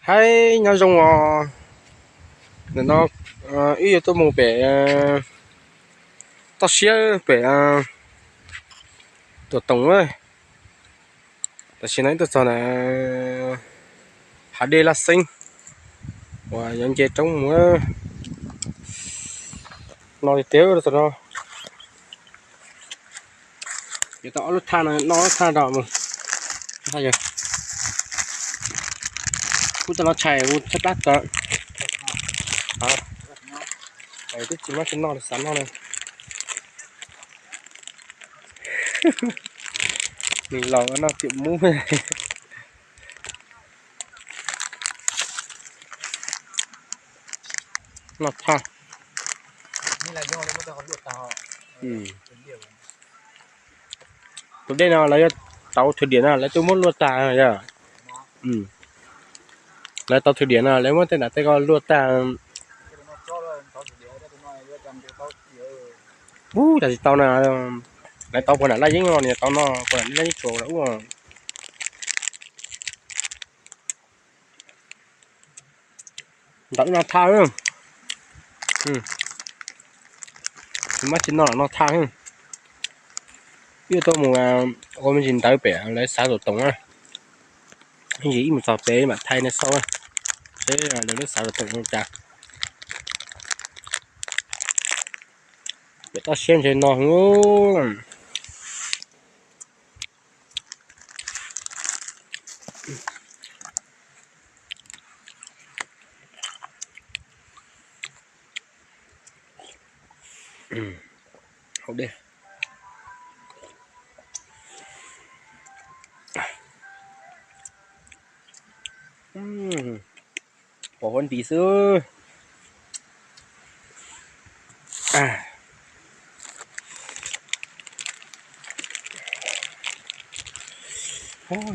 Hais nyob zoo os, ntawm no wb yuav tuaj mus pem toj siab pem Tuam Toom. Tam sim no wb tuaj txog ntawm hav dej Laj Xeeb uas yuav nce roob mus. No tiag tiag, tam no yuav tau ob lub thaj no, noj ob lub thaj nrog mus. Kuv tau los tshais kuv tshaib plab tag. Twb tsis muaj tsis noj li, xav noj na. Nws laus noj tiam mub. Noj thaj. Tus dej no lawv yuav tau thời điểm no lawv tuaj muab luaj tag yog. Lawv tau thời điểm no lawv muab tej nram tej ko luaj tag. Ub, cas tsis tau na. Lawv tau puag nram Laj Yeeb no, nws tau no puag nram Laj Yeeb tsuas ub. Nram no thaj. Mab tsis no no thaj. Wb tuaj mus ua me ntsis ntawv pem lawv xav Tuam Toom na. Ib ntsis wb mus txog pem mam thaij nej xauj seb lawv lub xav Tuam Toom zoo cas. Pem toj siab ntshe no. Haus dej. Pom huab ntis xwb.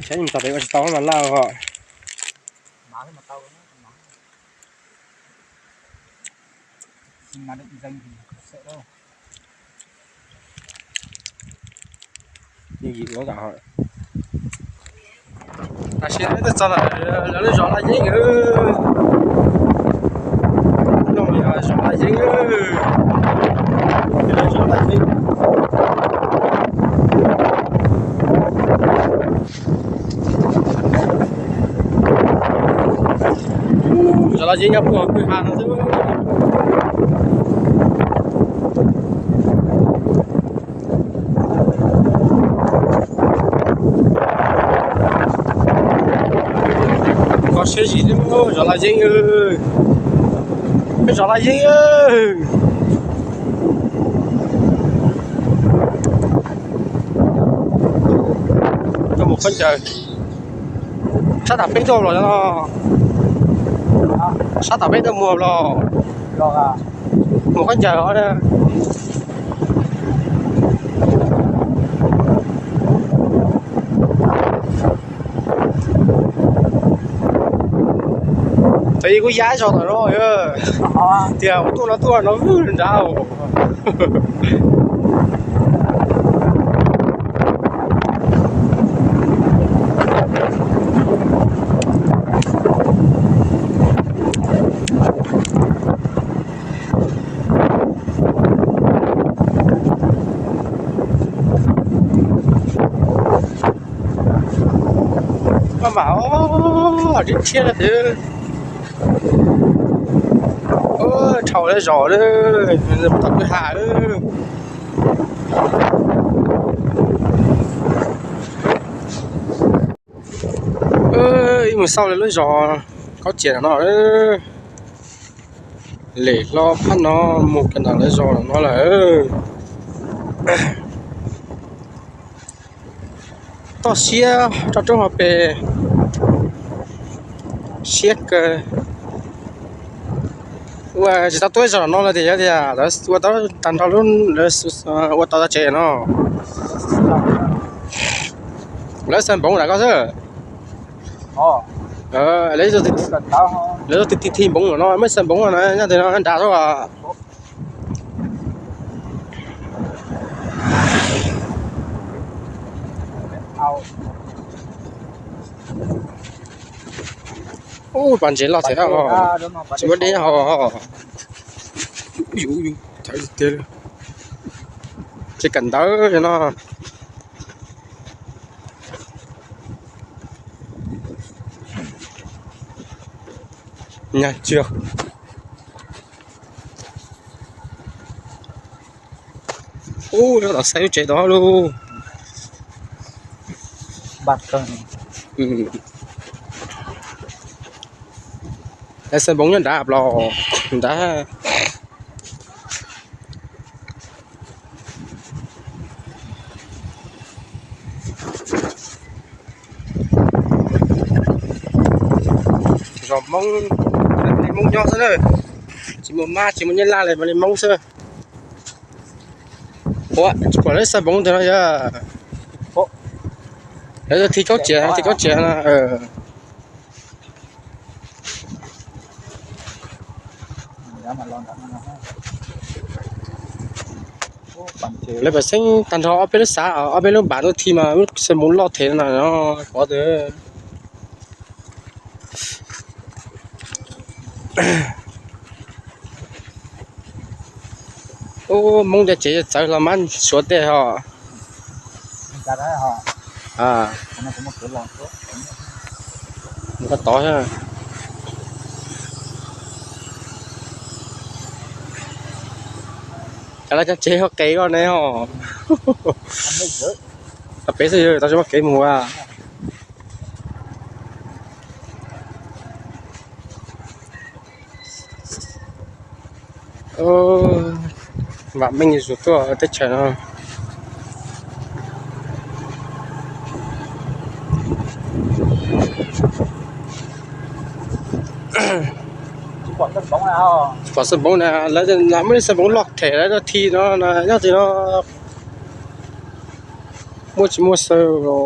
Saib txog pem ua tsis tau mas laj os. Tam sim no tuaj txog lawv lub zos Laj Yeeb. No yog zos Laj Yeeb, zos Laj Yeeb. Zos Laj Yeeb nyob puag kwj ha no xwb. Kho siab zim, zos Laj Yeeb, zos Laj Yeeb. Tuaj mus khaub ncaws. Sab tom peb tuaj los no. Sab tom peb tuaj mus los. Mus khaub ncaws os. Txawm kuj yaj zog tom no, tias kuv tuaj no tuaj no vwj nrad. Maj mam, rhiab rhiab twb dhau lawv zos, tom kwj ha. Ib mus xauj lawv lub zos Kaub Ciam no. Lem hlo phab no mus kiag ntawm lawv zos no lawm. Toj siab rau roob hauv pes, siab kawg. Ua tsis tau tuaj zos no lawm tias yog tias ua tau tag nrho lub, ua tau tag tsev no. Lawv xaws npoov nram ko xwb. Lawv, lawv tus ti thi npoov no muaj xaws npoov no nyob ntawm no nrad xwb. Ub, pas ntses loj thiab os. Tsis muaj dej hos. Ces kawm ntawv no. Nyaj tsia. Ub, lawv tom saib lub tsev tod lauj. Lawv xaws npoov nyob nrad los nrad. Zos Hmoob, li Hmoob nyob xwb na. Tsis muaj Mab tsis muaj Nyab Laj li, mas li Hmoob xwb. Ua, tsis pom lawv xaws npoov ntawd no yog. Lawv thi kaub txias, thi kaub txias no. Lawv pam xeeb tag nrho ob peb lub xav, ob peb lub npam tuaj thi mas lub xaws npoov loj thiab no pov twg. Ub, Hmoob cov tsev txawv los mas suav tej ho. Mus ko tod. Cas lawv cov tsev ho qes ko ne ho. Tau pem xwb yog tau tsis muaj kev mus a. Vam meej zuj zus tuaj teb chaws no. Pom xaws npoov na, lawv muaj ib xaws npoov loj them lawv tuaj thi no, nyob tim no muaj tsis muaj xaws los.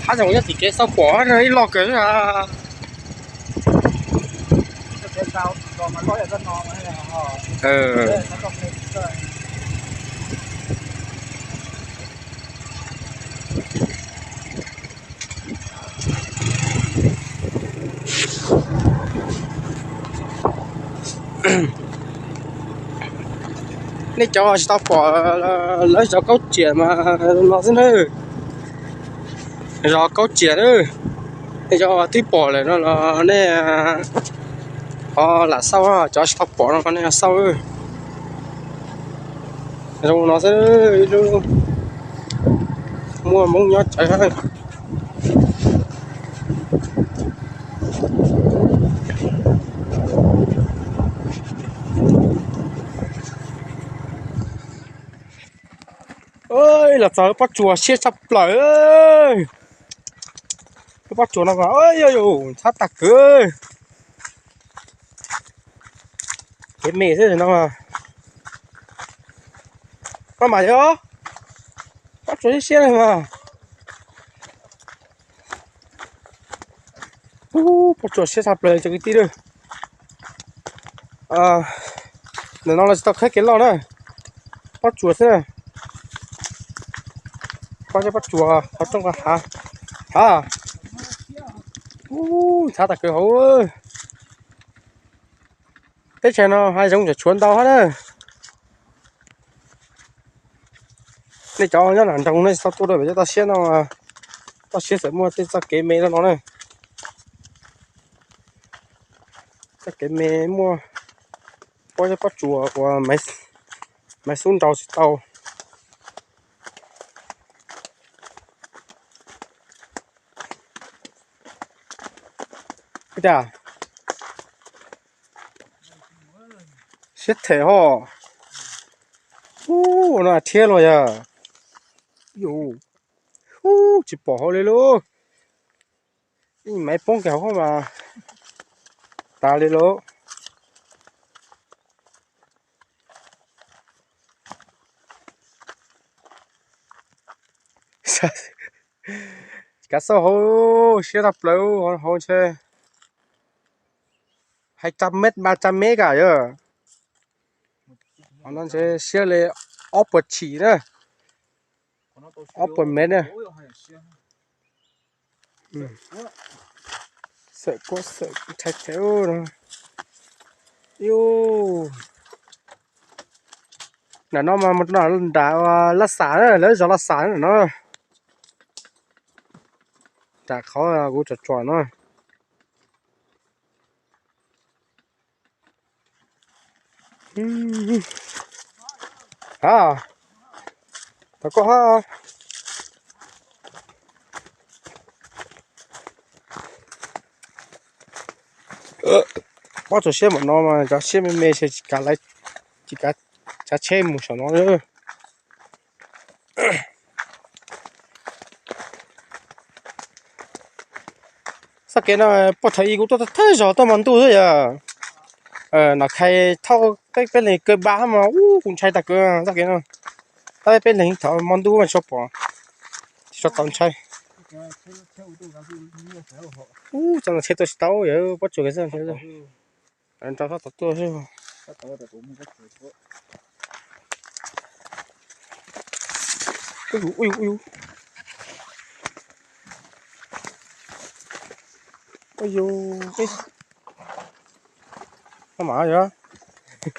Hab zoo nyob tim kev xauj pom ib loj kawg. Nej cov tsis tau pom lawv zov kaub txias mas no xwb na. Zov kaub txias na. Nej cov twb pom lawm no los nej ho lam xauj, cov tsis tau pom no nej xauj. Zoo no xwb, ib lub muaj Hmoob nyob tsawv. Los txog lub pob tsuas siab tshaj plaws. Lub pob tsuas no yog ntxhab tag kawg. Kev me xwb no. Maj mam yog pob tsuas siab siab na mas. Ub, pob tsuas siab tshaj plaws cov kwv tij lawm. Ntawm no los tsis tau khawb kev loj na. Pob tsuas xwb na. Pob, pob tsuas qhov rooj qhov hav. Hav. Ub, ntxhab tag kawg hauv. Teb chaws no hav zoov tseem tshuav ntau hab na. Nej cov nyob nram nroog nej tsis tau tuaj rau pem toj siab no, toj siab txawm muaj tej txoj kev me no na. Txoj kev me muaj pob zeb pob tsuas uas maiv xub nraus tsis tau. Siab them hos. Ub, ua no thiab los yog. Ub, tsis pom hauv li lauj. Ib maiv poob kiag hauv mas tas li lauj. Kav xauj hauv siab tag plaws hauv ntshe. Hai trăm mét, ba trăm mét kawg yog. Qhov no ntshe siab li ob puas tshim na, ob puas mev na. Xawm kuab xawm ntshai thiab no. Nram no mas mus rau nram Laj Xam na, lawv zos Laj Xam na no. Nram qhov kuv tsom tsom no. A, tau koj hab. Pob tsuas siab npaum no mas cov siab me me ces tsis kav, tsis kav tsav tsheb mus saum no. Txoj kev no puag thaum ub kuv tuaj thawj zaug tuaj hmo ntuj xwb yog. Nom Khai thauj peb, peb leeg kaw npab mas ub kuv ntshai tag kev txoj kev no. Tab peb leeg thaum hmo ntuj mas tsis pom, tsis tau ntshai. Ub, txoj no tsheb tuaj tsis tau yog pob tsuas kev xwb. Nrau sab tom tuaj xwb. Ub yus, ub yus, ub yus. Koj mam yog. Txoj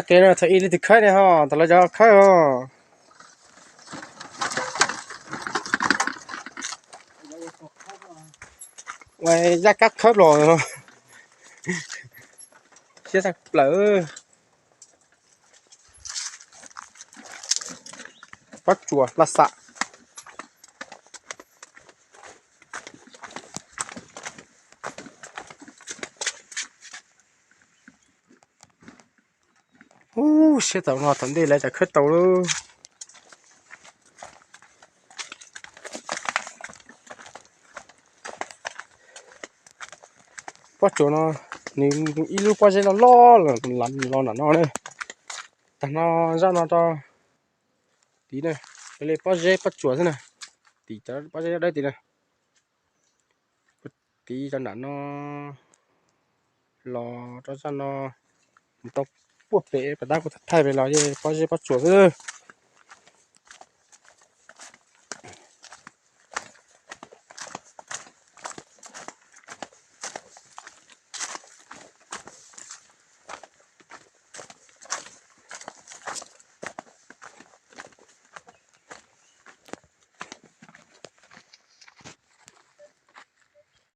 kev no thaum ub leej twg khawb ne ho, thaum lawv cov khawb os. Ua yaj kab khawb los no. Siab tshaj plaws. Pob tsuas Laj Xam. Ub, siab tau no tom ntej lawv cov khawb tau lawm. Pob tsuas no nws ib lub pob zeb loj loj los nram no na. Tag no zaj no rau tid na, li pob zeb pob tsuas xwb na. Tim cov pob zeb dawb tid na. Tid cov nram no los rau zaj no, mus rau puag pem pas dab kuv thaij pem los yeej pob zeb pob tsuas xwb.